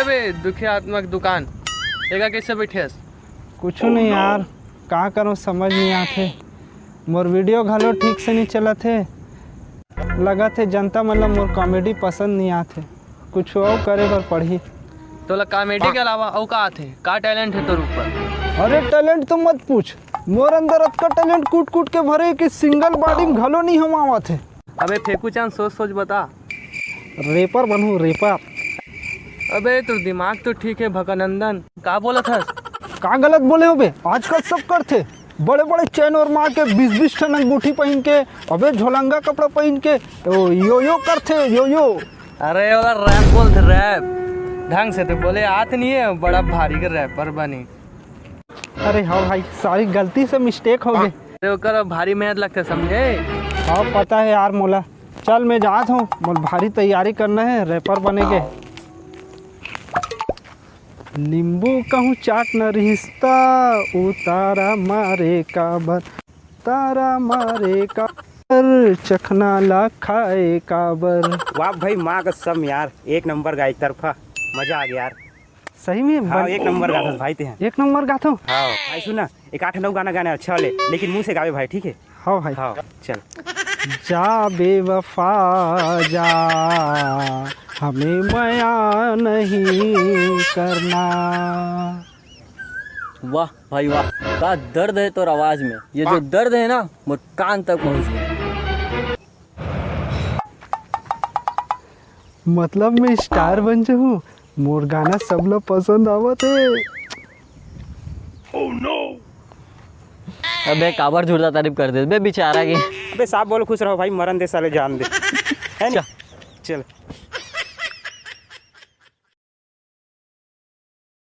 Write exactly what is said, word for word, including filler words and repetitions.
अबे दुखिया आत्मा के दुकान, एगा कैसे बैठे हस? कुछ नहीं यार, का करूँ, समझ नहीं आथे। मोर वीडियो घलो ठीक से नहीं चलत हे। लगत हे जनता मन ला मोर कॉमेडी पसंद नहीं आथे। कुछ अउ करे बर पड़ही। तोला कॉमेडी के अलावा अउ का आथे? का टैलेंट हे तोर ऊपर? अरे टैलेंट तो मत पूछ, मोर अंदर अतका टैलेंट कूट कूट के भरे कि सिंगल बॉडी में घलो नहीं हमावत हे। अबे फेंकू चांद, सोच सोच बता। रैपर बनहूँ, रैपर। अबे तोर दिमाग तो ठीक हे भकानंदन, का बोलत हस? का गलत बोले होबे? आजकल सब करथे, बड़े बड़े चैन और मार के, बीस बीस ठन अंगूठी पहिन के, अबे झोलंगा कपड़ा पहिन के, ओ, यो यो करथे, यो यो। अरे ओला रैप बोलथे, रैप। ढंग से तो बोले आत नहीं है, बड़ा भारी के रैपर बनी। अरे हाँ भाई, सॉरी, गलती से मिस्टेक हो गे। अरे ओकर भारी मेहनत लगथे, समझे? हाँ, पता है यार मोला। चल, मैं जात हूँ, मोला भारी तैयारी करना है रैपर बने के। नींबू कहूँ चाट न रिहिस त, उतारा मारे काबर, तारा मारे काबर, चखना ला खाए काबर। वाह भाई, माँ कसम यार, एक नंबर गाय तरफा, मजा आ गया यार। सही में हाँ, बन- एक नंबर गाथस भाई ते हैं। एक नंबर गाथो। हाँ भाई, सुन ना, एक आठ नौ गाना गाना अच्छा वाले, लेकिन मुंह से गावे भाई, ठीक है? हाँ भाई। हाँ, चल। जा बेवफा जा, हमें मया नहीं करना। वाह भाई वाह, का दर्द है तोर आवाज में। ये जो हाँ। दर्द है ना, मोर कान तक पहुंच गया। मतलब मैं स्टार बन जाऊँ, मोर गाना सब लोग पसंद आवत है। अबे काबर झूठा तारीफ कर दे बे बेचारा के। अबे साफ बोलो, खुश रहो भाई, मरन दे साले, जान दे, है नी? चल। चल।